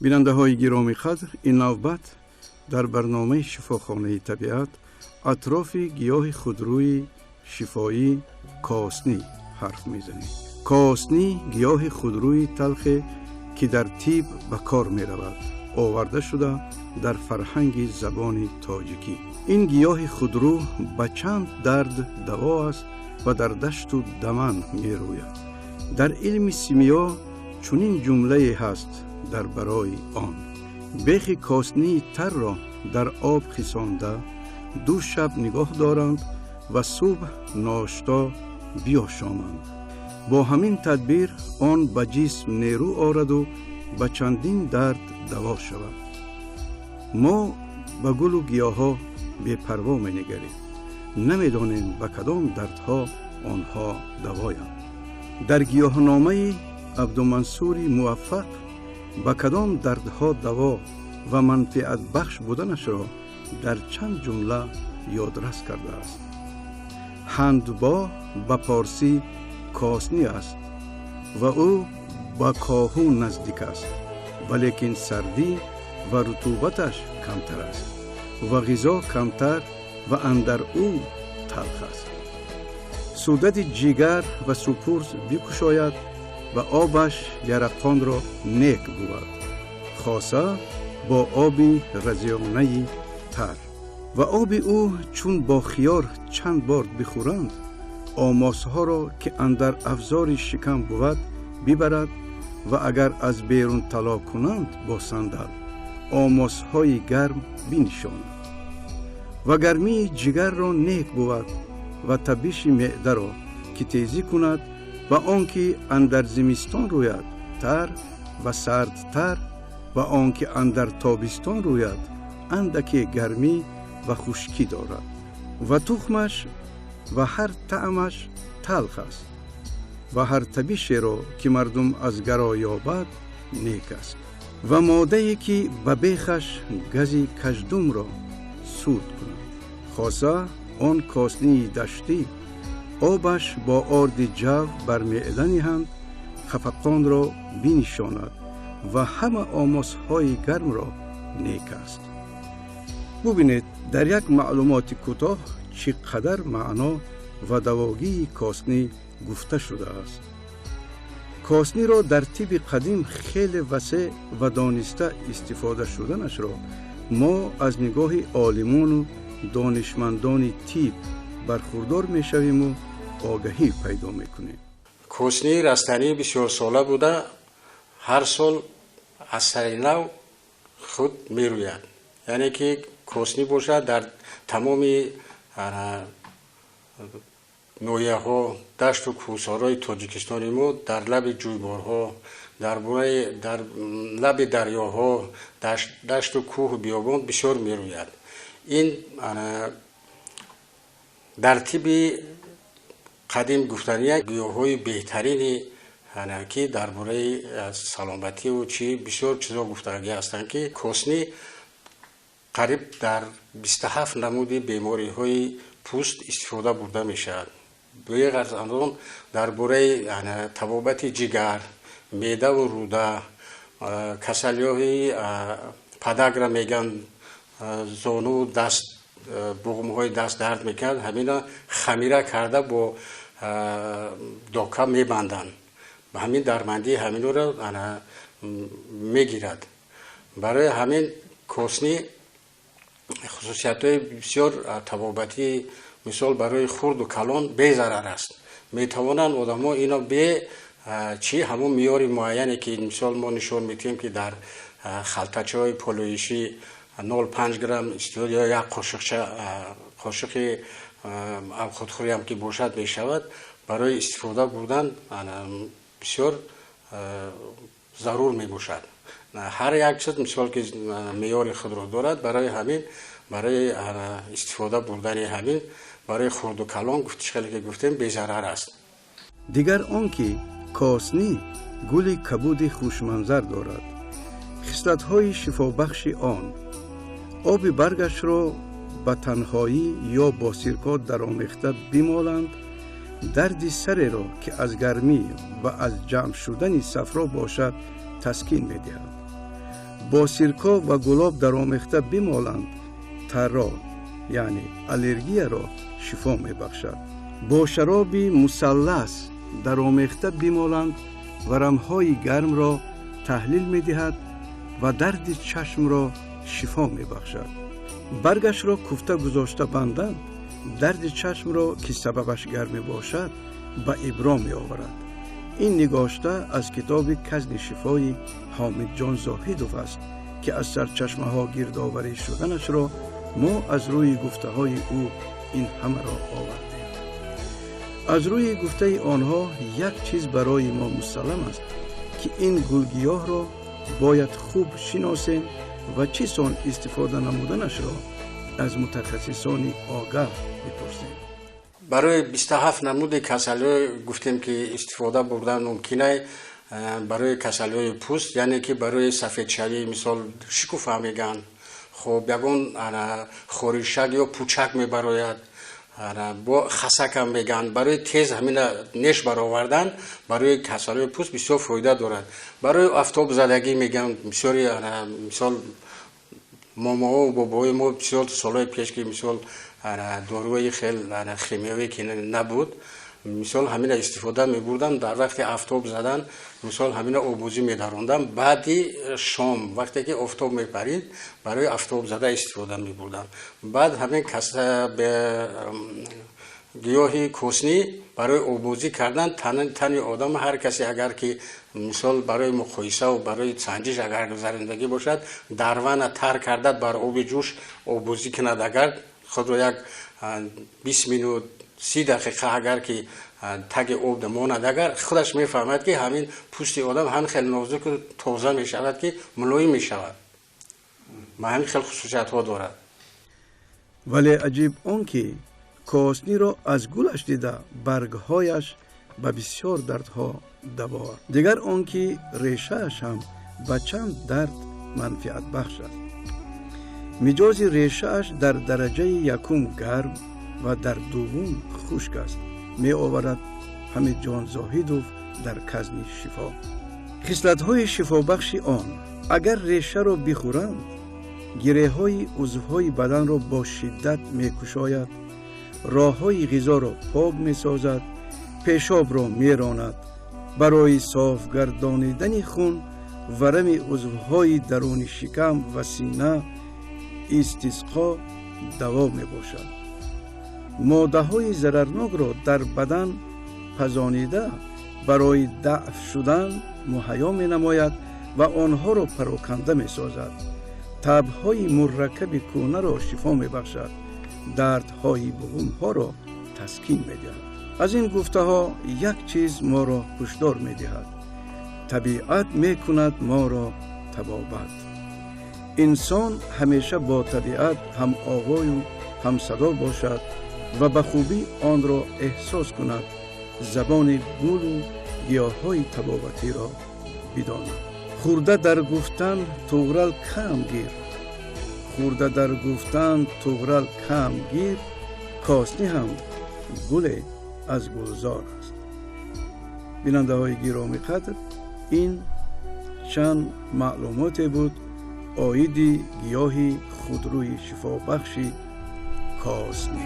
Бинандаҳои гиромӣ қадр, ин навбат дар барномаи «Шифохонаи табиат» атрофи гиёҳи худрӯи шифоӣ коснӣ ҳарф мезанем. Коснӣ гиёҳи худрӯи талхе, ки дар тиб ба кор меравад, оварда шуда дар фарҳанги забони тоҷикӣ. Ин гиёҳи худрӯ ба чанд дард даво аст ва дар дашту даман мерӯяд. Дар илми симиё чунин ҷумлае ҳаст дар барои он: бехи коснии тарро дар об хисонда, 2 шаб нигоҳ доранд ва субҳ ношто биёшоманд. Бо ҳамин тадбир он ба ҷисм нерӯ ораду ба чандин дард даво шавад. Мо ба гулу гиёҳҳо бепарво менигарем, намедонем, ба кадом дардҳо онҳо давоянд. Дар гиёҳномаи Абдумансури Муваффақ ба кадом дардҳо даво ва манфиатбахш буданашро дар чанд ҷумла ёдрас кардааст. Ҳандбо ба порсӣ косни аст ва ӯ ба коҳу наздик аст, валекин сардӣ ва рутубаташ камтар аст ва ғизо камтар ва андар ӯ талх аст. Сӯдади ҷигар ва супурс бикушояд ва обаш ярақонро нек бувад, хоса бо оби разёнаи тар ва оби ӯ чун бо хиёр чанд бор бихӯранд, омосҳоро, ки андар афзори шикам бувад, бибарад ва агар аз берун тало кунанд, бо сандал омосҳои гарм бинишонад ва гармии ҷигарро нек бувад ва табиши меъдаро, ки тезӣ кунад, ва он ки андар зимистон рӯяд, тар ва сардтар, ва он ки андар тобистон рӯяд, андаке гармӣ ва хушкӣ дорад ва тухмаш ва ҳар таъмаш талх аст ва ҳар табишеро, ки мардум аз гаро ёбад, нек аст ва моддае, ки ба бехаш гази каждумро суд кунад, хоса он коснии даштӣ, обаш бо орди ҷав бар меъда ниҳанд, хафақонро бинишонад ва ҳама омосҳои гармро нек аст. Бубинед, дар як маълумоти кӯтоҳ чӣ қадар маъно ва давогии коснӣ гуфта шудааст. Косниро дар тибби қадим хеле васеъ ва дониста истифода шуданашро мо аз нигоҳи олимону донишмандони тиб бархурдор мешавиму огаҳӣ пайдо мекунем. Коснӣ растании бисёрсола буда, ҳар сол аз сари нав худ мерӯяд. Яъне ки коснӣ бошад, дар тамоми ноҳияҳо, дашту кӯҳсорҳои Тоҷикистони мо, дар лаби ҷӯйборҳо, дар лаби дарёҳо, дашту кӯҳу биёбон бисёр мерӯяд. Ин дар тибби қадим гуфтания гиёҳҳои беҳтарини, ки дар бораи саломативу чӣ бисёр чизо гуфтагӣ ҳастанд, ки коснӣ қариб дар 27 намуди бемориҳои пӯст истифода бурда мешавад. Беғарз аз он, дар бораи табобати ҷигар, меъдаву рӯда, касалиҳои подагра мегӯянд, зону, даст, буғумҳои даст дард мекунад, ҳамина хамира карда, бо дока мебанданд, ҳамин дармандии ҳаминро мегирад. Барои ҳамин коснӣ хусусиятҳои бисёр табобатӣ, мисол, барои хурду калон безарар аст. Метавонанд одамо ино бе чӣ ҳамун меъёри муайяне, ки мисол мо нишон медиҳем, ки дар халтачаҳои полоишӣ 0,5 грамм ё як қошиқча, қошиқи худхӯриам ки бошад, мешавад. Барои истифода бурдан бисёр зарур мебошад. Ҳар як чиз, мисол, ки меъёри худро дорад. Барои ҳамин, барои истифода бурдани ҳамин барои хурду калон, хеле ки гуфтем, безарар аст. Дигар он ки коснӣ гули кабуди хушманзар дорад. Хислатҳои шифобахши он: оби баргашро ба танҳоӣ ё бо сирко даромехта бимоланд, дарди сареро, ки аз гармӣ ва аз ҷамъ шудани сафро бошад, таскин медиҳад. Бо сирко ва гулоб даромехта бимоланд, тарро, яъне аллергияро шифо мебахшад. Бо шароби мусаллас даромехта бимоланд, варамҳои гармро таҳлил медиҳад ва дарди чашмро шифо мебахшад. Баргашро куфта гузошта банданд, дарди чашмро, ки сабабаш гарм мебошад, ба ибро меоварад. Ин нигошта аз китоби Казни шифои Ҳомидҷон Зоҳидов аст, ки аз сарчашмаҳо гирдоварӣ шуданашро мо аз рӯи гуфтаҳои ӯ ин ҳамаро овардем. Аз рӯи гуфтаи онҳо як чиз барои мо мусаллам аст, ки ин гулгиёҳро бояд хуб шиносем ва чӣ сон истифода намуданашро аз мутахассисони огаҳ бипурсем. Барои 27 намуди касалиҳо гуфтем, ки истифода бурдан мумкин ай. Барои касалиҳои пӯст, яъне ки барои сафедшавӣ, мисол шикуфа мегӯянд, хоб, ягон хоришак ё пучак мебарояд, бо хасакам мегӯянд, барои тез ҳамина неш баровардан, барои касалиҳои пӯст бисёр фоида дорад. Барои офтобзадагӣ мегӯянд, бисёри, мисол, момоҳо, бобоҳои мо бисёр солҳои пеш, ки мисол доруи хел химиявӣ ки набуд, мисол ҳамина истифода мебурдам. Дар вақти офтоб задан, мисол, ҳамина обозӣ медарондам. Баъди шом, вақте ки офтоб мепарид, барои офтобзада истифода мебурдам. Баъд ҳамин гиёҳи коснӣ барои обозӣ кардан тани одам, ҳар касе агар ки мисол барои муқоисаву барои санҷиш агар гузарандагӣ бошад, дар ванна тар карда, бар оби ҷӯш обозӣ кунад, агар худро як 20 минут, 30 дақиқа агар ки таги об монад, агар худаш мефаҳмад, ки ҳамин пӯсти одам ҳамин хел нозуку тоза мешавад, ки мулоим мешавад. Ма ҳамин хел хусусиятҳо дорад. Вале аҷиб он ки косниро аз гулаш дида, баргҳояш ба бисёр дардҳо даво. Дигар он ки решааш ҳам ба чанд дард манфиатбахш аст. Миҷози решааш дар дараҷаи якум гарм ва дар дуввум хушк аст, меоварад Ҳамидҷон Зоҳидов дар Казни шифо. Хислатҳои шифобахши он: агар решаро бихӯранд, гиреҳҳои узвҳои баданро бо шиддат мекушояд, роҳҳои ғизоро пок месозад, пешобро меронад, барои соф гардонидани хун, варами узвҳои даруни шикам ва сина, истисқо даво мебошад. Моддаҳои зарарнокро дар бадан пазонида, барои дафъ шудан муҳайё менамояд ва онҳоро пароканда месозад. Табҳои мураккаби кӯнаро шифо мебахшад, дардҳои буғумҳоро таскин медиҳад. Аз ин гуфтаҳо як чиз моро ҳушдор медиҳад: табиат мекунад моро табобат. Инсон ҳамеша бо табиат ҳамовою ҳамсадо бошад ва ба хубӣ онро эҳсос кунад, забони гулу гиёҳҳои табобатиро бидонад. Хурда дар гуфтан туғрал кам гир, хурда дар гуфтан туғрал кам гир, косни ҳам гуле аз гулзор аст. Бинандаҳои гиромӣ қадр, ин чанд маълумоте буд оиди гиёҳи худрӯи шифобахши косни.